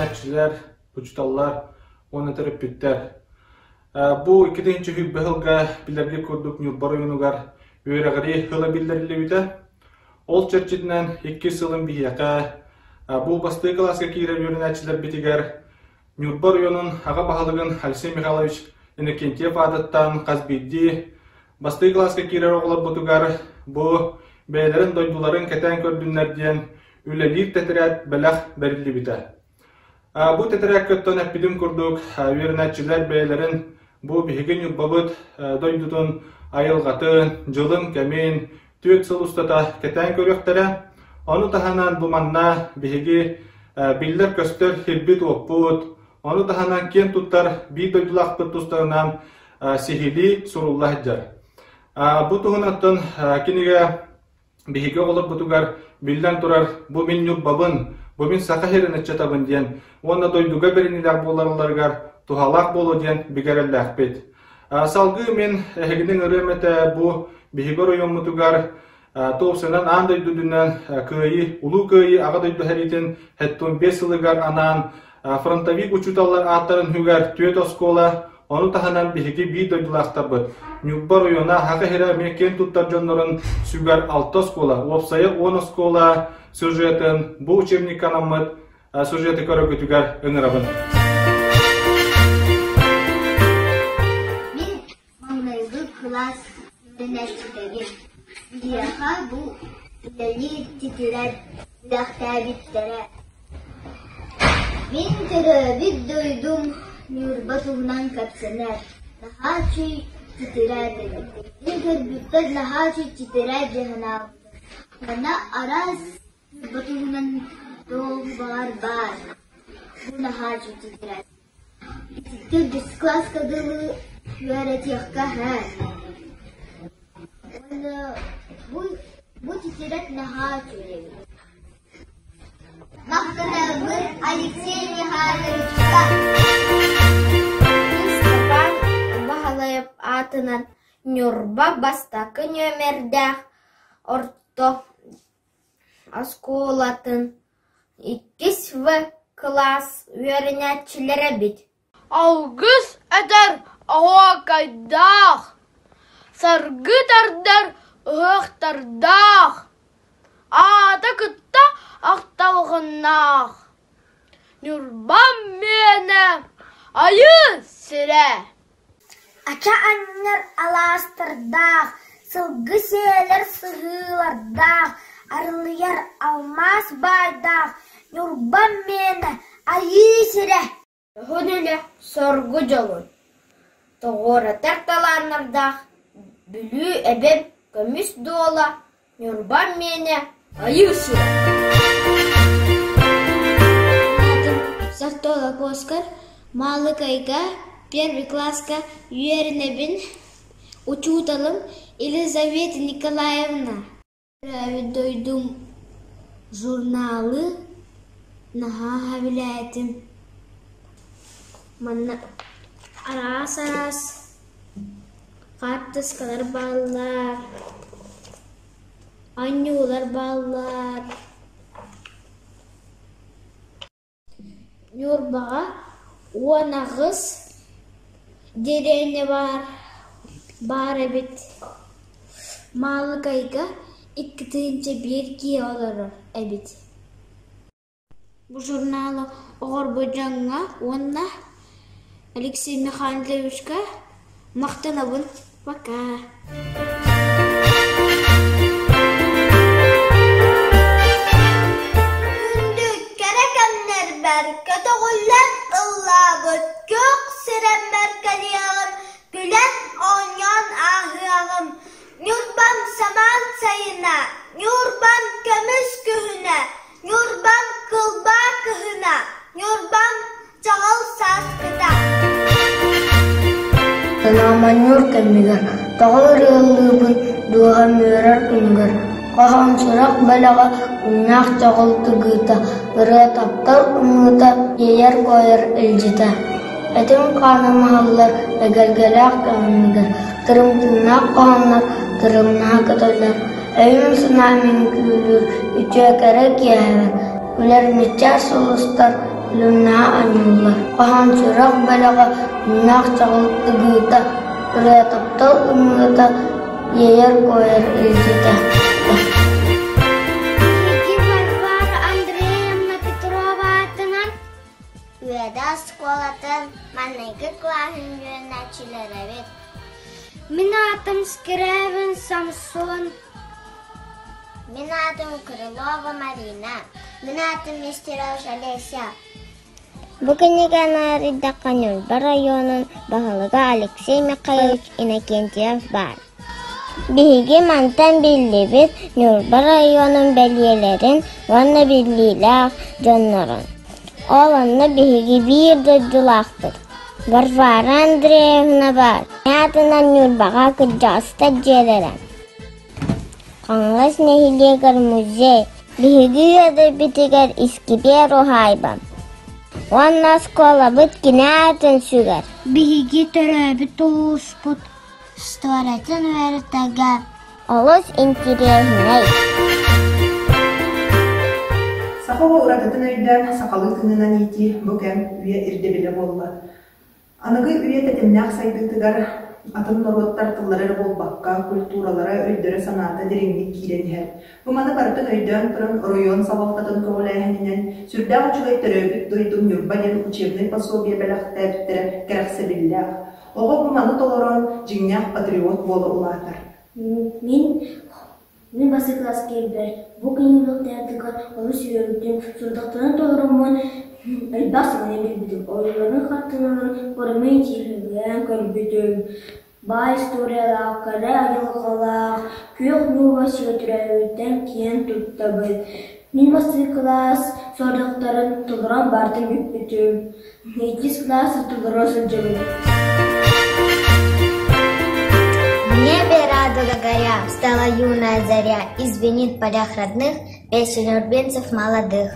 үөрэнээччилэр, учууталлар уонна төрөппүттэр! Бу 2020 сылга билэргит курдук Ньурба оройуонугар үөрэҕирии сыла биллэриллибитэ. Ол чэрчитинэн иккис сылын биһиэхэ бу бастакы кылааска киирэр үөрэнээччилэрбитигэр Ньурба оройуонун аҕа баһылыгын Алексей Михайлович Иннокентьев аатыттан хас биирдии бастакы кылааска киирэр оҕолорбутугар бу бэйэлэрин дойдуларын кэтээн көрдүннэр диэн үлэлиир тэтэрээт бэлэх бэриллибитэ. Бу тэтэрээккэ оттон эппитим курдук, үөрэнээччилэр бэйэлэрин бу биһиги Ньурбабыт дойдутун айылҕатын, дьылын, кэмин 4 сыл устата кэтээн көрүөхтэрэ. Ону таһынан бу манна биһиги биллэр-көстөр сирбит-уоппут, ону таһынан киэн туттар биир дойдулаахпыт тустарынан сиһилии сурулла сылдьар. Бу туһунан кинигэ биһиги оҕолорбутугар биллэн турар бу мин Ньурбабын, бу мин Саха сирин ыччатабын диэн уонна дойдуга бэриниилээх буолалларыгар туһалаах буолуо диэн бигэ эрэллээхпит. Салгыы мин эһигини ыҥырыам этэ бу биһиги оройуоммутугар Туопсанан аан дойду үрдүнэн Кыайыы, Улуу Кыайыы Аҕа дойду сэриитин 75 сылыгар анаан фронтовик учууталлар ааттарын үһүгэр түөрт оскуола, ону таһынан биһиги биир дойдулаахтарбыт Ньурба оройуона Саха сирэ эмиэ киэн туттар дьоннорун сүгэр алта оскуола, уопсайа 10 оскуола сюжетын бу учебникка анаммыт сюжеты көрөргүтүгэр ыҥырабын. Мин маҥнайгы кылаас үөрэнээччитэбин. Биһиэхэ бу үлэлиир титирэр үрэхтээбиттэрэ. Мин төрөөбүт дойдум Ньурба туһунан кэпсэнэр. Наһаа үчүгэй титирээт эбит. Мин көрбүппэр наһаа үчүгэй титирээт дии санаабытым. Манна араас Ньурба туһунан туох баҕар баар. Бу наһаа үчүгэй титирээт. Төрдүс кылааска дылы үөрэтиэххэ һээ. Уонна бу, бу титирэт наһаа үчүгэй эбит. Махтанабын Алексей Михайловичка. Мин Степан Баһылайап аатынан Ньурба бастакы нүөмэрдээх орто оскуолатын иккис В кылаас үөрэнээччилэрэбит. Алгыс этэр оһуокайдаах, саргы тардар ыһыахтардаах, аата кытта ахталҕаннаах Ньурбам миэнэ айыы сирэ. Ача анньар алаастардаах, сылгы сиэлэр сыһыылардаах, арылыйар алмаас баайдаах Ньурбам миэнэ айыы сирэ. Уһун үлэ соргу дьолун, тоҕуоратар талааннардаах Бүлүү эбэм көмүс дуола, Ньурбам миэнэ айыы сирэ. Аатым Сартолов Оскар, Маалыкайга первый класска үөрэнэбин, учууталым Елизавета Николаевна. Төрөөбүт дойдум журналы наһаа сөбүлээтим. Манна араас-араас хаартыскалар бааллар, оонньуулар бааллар. Ньурбаҕа 18 дэриэбинэ баар, баар эбит. Маалыкайга 2001 киһи олорор эбит. Бу журналы оҥорбут дьоҥҥо уонна Алексей Михайловичка махтанабын. Пока. Күндү кэрэ кэмнэрбэр көтөҕүллэн ыллаабыт күөх сирэммэр кэлиэҕим, күлэн оонньоон ааһыаҕым. Ньурбам самаан сайына, Ньурбам көмүс күһүнэ, Ньурбам кылбаа кыһына, Ньурбам чаҕыл сааскыта. Санааманньыыр кэмигэр тоҕо ырыалыыбын дууһам үөрэр күнүгэр Хоһоон сүрэх бэлэҕэ күннээх чаҕыл тыгыыта ырыа таптал ымыыта иэйэр-куойар илдьитэ Этим-хааным аһыллар эгэлгэлээх кэмигэр Тырымтыыннаах хоһооннор тырымнаһа көтөллөр Өйүм-санаам үҥкүүлүүр үтүө кэрэ киэһэбэр Күлэр мичээр сулустар. күлүмнэһэ оонньууллар. Хоһоон сүрэх бэлэҕэ, күннээх чаҕыл тыгыыта, ырыа таптал ымыыта, иэйэр-куойар илдьитэ. Биһиги Варвара Андреевна Петрова аатынан Үөдэ оскуолатын маҥнайгы кылааһын үөрэнээччилэрэбит. Мин аатым Скрябин Самсон. Мин аатым Крылова Марина. Мин аатым Нестеров Олеся. Бу кинигэни арыйдахха Ньурба районун баһылыга Алексей Михайлович Иннокентьев баар. Биһиги мантан биллибит Ньурба районун бэлиэлэрин уонна биллиилээх дьоннорун. Ол онно биһиги биир дойдулаахпыт Варвара Андреевна баар. Аатынан Ньурбаҕа кырдьаҕастар дьиэлэрэ. Хаҥалас нэһилиэгэр музей, биһиги үөдэйбитигэр искибиэр уһаайба уонна оскуолабыт кини аатын сүгэр. Биһиги төрөөбүт улууспут Историятын үөрэтэргэ олус интириэһинэй. Саха оҕо уратытын өйдөөн, сахалыы тыынынан иитии бу кэм үйэ ирдэбилэ буолла. Аныгы үйэ тэтимнээх сайдыытыгар атын норуоттар тыллара эрэ буолбакка, культуралара, өйдөрө-санаата дириҥник киирэн иһэр. Бу маны барытын өйдөөн туран, оройуон салалтатын көҕүлээһининэн сүрдээх үчүгэй төрөөбүт дойдум Ньурба диэн учебнай пособие бэлэхтээбиттэрэ кэрэхсэбиллээх. Оҕо бу маны толорон, дьиҥнээх патриот буола улаатар. Мин Мин бастакы кылаас киирбэр бу кинигэлэртэн олус үөрбүтүм, сорудахтарын толороммун элбэх саҥаны билбитим, ойууларын хартыыналарын көрөммүн интириэһиргээн көрбүтүм. Баай историялаах, кэрэ айылҕалаах, күөх ньуура сирэ төрөөбүттэн киэн туттабын. Мин бастакы кылаас сорудахтарын толорон барытын бүппүтүм. Иккис кылаас толоро сылдьабын. В небе радуга горя, встала юная заря И звенит в полях родных песень урбинцев молодых.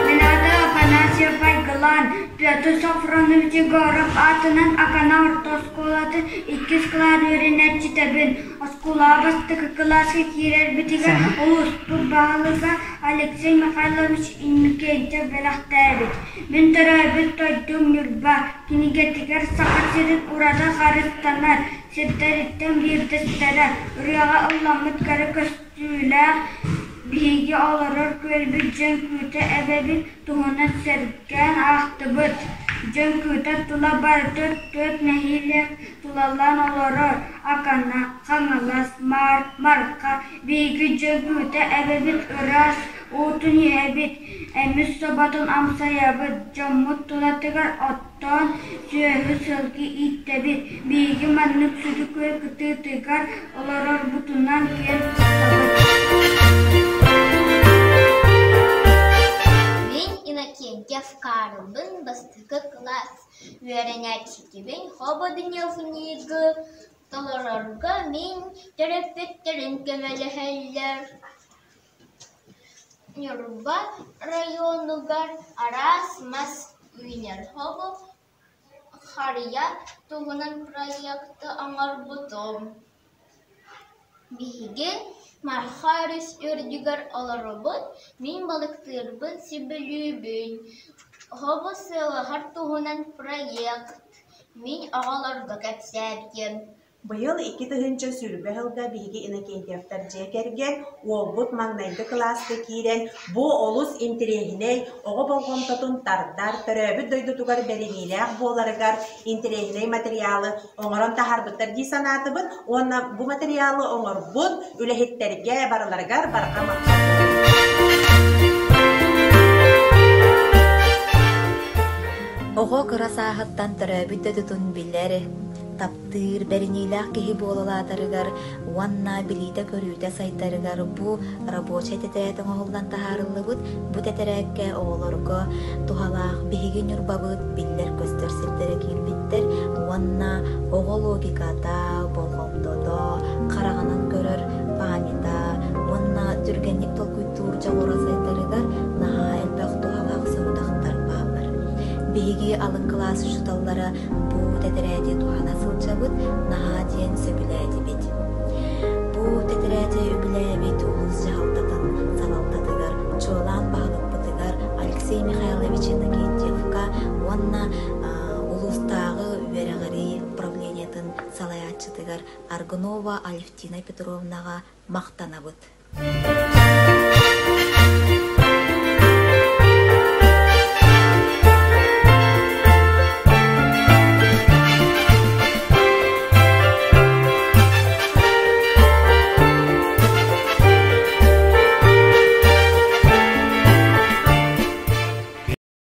Мината Афанасьев Айгылаан, Петр Софронович Егоров аатынан Акана орто оскуолатын иккис кылаас үөрэнээччитэбин. Оскуолаҕа бастакы кылааска киирэрбитигэр улууспут баһылыга Алексей Михайлович Иннокентьев бэлэхтээбит «Мин төрөөбүт дойдум Ньурба» кинигэтигэр Саха сирин ураты харыстанар сирдэриттэн биирдэстэрэ, ырыаҕа ылламмыт кэрэ көстүүлээх биһиги олорор күөлбүт Дьөҥкүүтэ эбэбит туһунан сэргээн аахтыбыт. Дьөҥкүүтэ тула барыта түөрт нэһилиэк тулалаан олорор: Акана, Хаҥалас, Маар, Марха. Биһиги Дьөҥкүүтэ эбэбит ыраас уутун иһэбит, эмис соботун амсайабыт, дьоммут тулатыгар оттоон, сүөһү-сылгы ииттэбит. Биһиги маннык сүдү күөл кытыытыгар олорорбутунан киэн туттабыт. Мин Иннокентьев Карлбын бастакы кылаас үөрэнээччитибин Хободневнигы толорорго мин төрөппүттэрим көмөлөһөллөр. Ньурба районугар араас мас үүнэр хобу харыйа туһунан проекты оҥорбутум. Биһиги Марха өрүс үрдүгэр олоробут, мин балыктыырбын сөбүлүүбүн. Хобу сыалаһар туһунан проект мин оҕолорго кэпсээбитим. Быйыл 2020 сылга биһиги Иннокентьевтар дьиэ кэргэн уолбут маҥнайгы кылааска киирэн, бу олус интэриэһинэй, оҕо болҕомтотун тардар, төрөөбүт дойдутугар бэриниилээх буоларыгар интэриэһинэй материалы оҥорон таһаарбыттар дии санаатыбыт уонна бу материалы оҥорбут үлэһиттэргэ барыларыгар барҕа махтал. Оҕо кыра сааһыттан төрөөбүт дойдутун билэр, таптыыр, бэриниилээх киһи буола улаатарыгар уонна билиитэ-көрүүтэ сайдарыгар бу рабочай тэтэрээт оҥоһуллан таһаарыллыбыт. Бу тэтэрээккэ оҕолорго туһалаах биһиги Ньурбабыт биллэр-көстөр сирдэрэ киирбиттэр уонна оҕо логиката, болҕомтото, хараҕынан көрөр памята уонна түргэнник толкуйдуур дьоҕура сайдарыгар наһаа элбэх туһалаах сорудахтар бааллар. Биһиги алын кылаас учууталлара Бу тэтэрээти туһана сылдьабыт, наһаа диэн сөбүлээтибит. Бу тэтэрээти үбүлээбит улуус дьаһалтатын салалтатыгар салайааччытыгар Аргунова Алевтина Петровнаҕа махтанабыт.